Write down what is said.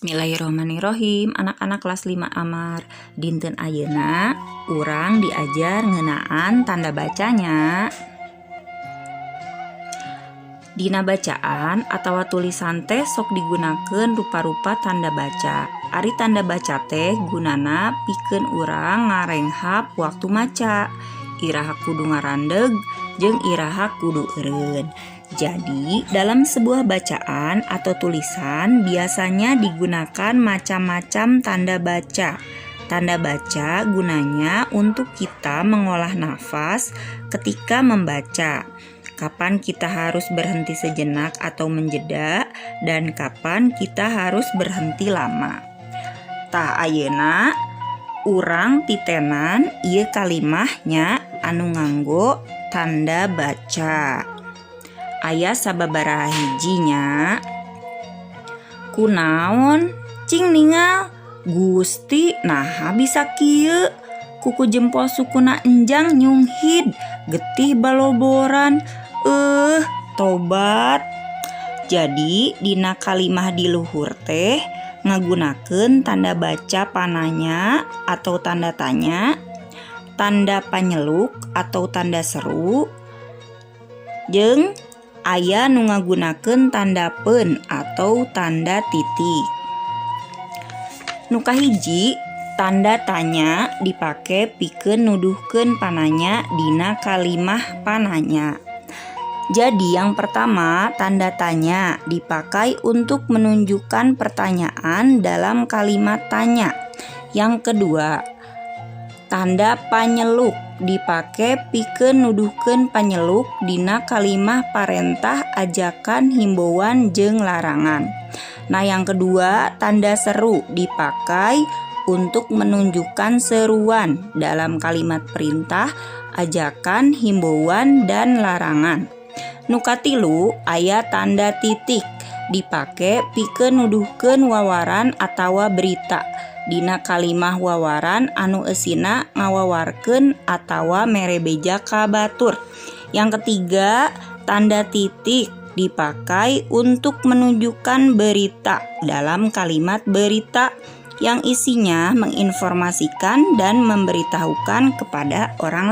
Bismillahirrohmanirrohim. Anak-anak kelas 5 Amar, dinten ayeuna urang diajar ngeunaan tanda bacanya. Dina bacaan atau tulisan teh sok digunakeun rupa-rupa tanda baca. Ari tanda baca teh gunana pikeun urang ngarenghap waktu maca. Iraha kudu ngarandeg jeung iraha kudu eureun. Jadi, dalam sebuah bacaan atau tulisan biasanya digunakan macam-macam tanda baca. Tanda baca gunanya untuk kita mengolah nafas ketika membaca. Kapan kita harus berhenti sejenak atau menjeda dan kapan kita harus berhenti lama. Tah, ayeuna urang titenan ieu kalimahnya anu nganggo tanda baca. Aya sababaraha hijinya. Kunaon? Cing ningal. Gusti, naha bisa kieu? Kuku jempol sukuna Enjang nyunghid, getih baloboran. Tobat. Jadi dina kalimah di luhur teh ngagunakeun tanda baca pananya atau tanda tanya, tanda panyeluk atau tanda seru, jeung aya nu ngagunakeun tanda peun atau tanda titik. Nu kahiji, tanda tanya dipake pikeun nuduhkeun pananya dina kalimah pananya. Jadi yang pertama, tanda tanya dipakai untuk menunjukkan pertanyaan dalam kalimat tanya. Yang kedua, tanda panyeluk dipake pikeun nuduhkeun panyeluk dina kalimah parentah, ajakan, himbauan, jeung larangan. Nah, yang kedua, tanda seru dipakai untuk menunjukkan seruan dalam kalimat perintah, ajakan, himbauan, dan larangan. Nu katilu, aya tanda titik dipake pikeun nuduhkeun wawaran atawa berita dina kalimah wawaran anu eusina ngawawarkeun atawa mere beja ka batur. Yang ketiga, tanda titik dipakai untuk menunjukkan berita dalam kalimat berita yang isinya menginformasikan dan memberitahukan kepada orang lain.